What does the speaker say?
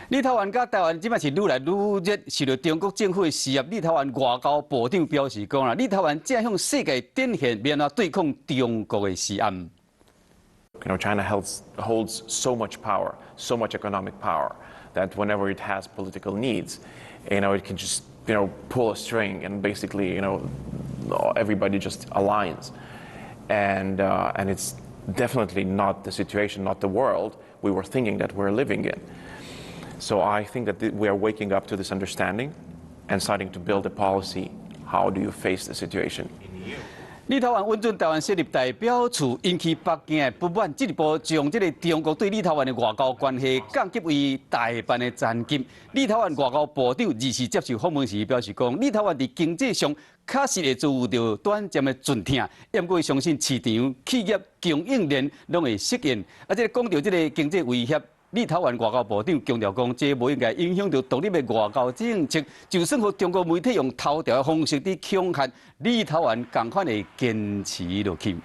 立陶宛佮台灣這擺是愈來愈熱，受著中國政府的施壓。立陶宛外交部長表示講啦，立陶宛正向世界展現欲按怎對抗中國的施壓。 China holds so much power, so much economic power, that whenever it has political needs, it can just pull a string and basically everybody just aligns. And it's definitely not the situation, not the world we were thinking that we're living in. So I think that we are waking up to this understanding and starting to build a policy. How do you face the situation? 立陶宛允准台灣設立代表處，引起北京的不滿，進一步將這个中國對立陶宛的外交關係降級為代辦的層級。立陶宛外交部長24接受訪問時表示講，立陶宛佇經濟上確實會遭遇著短暫的陣痛，毋過相信市場、企業、供應鏈攏會適應。啊，這个講著這个經濟威脅。立陶宛外交部長強調講，這無應該影響著獨立的外交政策。就算予中國媒體用頭條的方式佇恐嚇，立陶宛仝款會堅持落去。